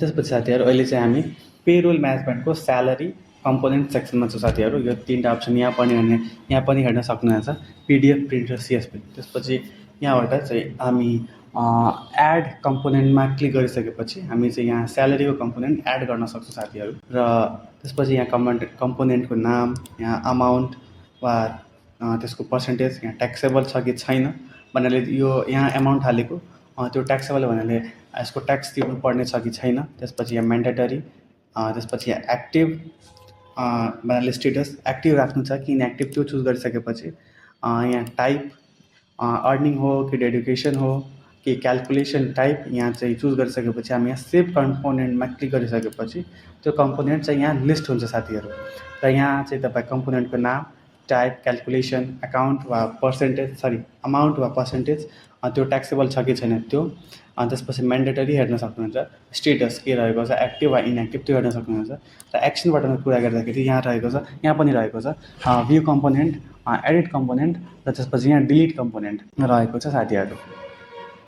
त्यसपछि साथीहरू अहिले चाहिँ हामी पेरोल म्यानेजमेन्टको स्यालेरी कम्पोनेन्ट सेक्सनमा छ साथीहरू। यो 3टा अप्सन यहाँ पनि हेर्न सक्नुहुन्छ, पिडिएफ, प्रिन्ट र सिएसपी। त्यसपछि यहाँबाट चाहिँ हामी एड कम्पोनेन्टमा क्लिक गरिसकेपछि हामी चाहिँ यहाँ स्यालेरीको कम्पोनेन्ट एड गर्न सक्छौँ साथीहरू। र त्यसपछि यहाँ कम्पोनेन्टको नाम, यहाँ अमाउन्ट वा त्यसको पर्सेन्टेज, यहाँ ट्याक्सेबल छ कि छैन भन्नाले यो यहाँ एमाउन्ट हालेको त्यो ट्याक्सेबल भन्नाले यसको ट्याक्स तिर्नुपर्ने छ कि छैन। त्यसपछि यहाँ म्यान्डेटरी, त्यसपछि यहाँ एक्टिभ भन्नाले स्टेटस एक्टिभ राख्नु छ कि इनएक्टिभ त्यो चुज गरिसकेपछि यहाँ टाइप अर्निङ हो कि डेडिकेसन हो कि क्यालकुलेसन टाइप यहाँ चाहिँ चुज गरिसकेपछि हामी यहाँ सेभ कम्पोनेन्टमा क्लिक गरिसकेपछि त्यो कम्पोनेन्ट चाहिँ यहाँ लिस्ट हुन्छ साथीहरू। र यहाँ चाहिँ तपाईँ कम्पोनेन्टको नाम, टाइप, क्यालकुलेसन, अमाउन्ट वा पर्सेन्टेज त्यो ट्याक्सेबल छ कि छैन त्यो, त्यसपछि म्यान्डेटरी हेर्न सक्नुहुन्छ, स्टेटस के रहेको छ, एक्टिभ वा इनएक्टिभ त्यो हेर्न सक्नुहुन्छ। र एक्सन बटनमा कुरा गर्दाखेरि यहाँ पनि रहेको छ भ्यू कम्पोनेन्ट, एडिट कम्पोनेन्ट र त्यसपछि यहाँ डिलिट कम्पोनेन्ट रहेको छ साथीहरू।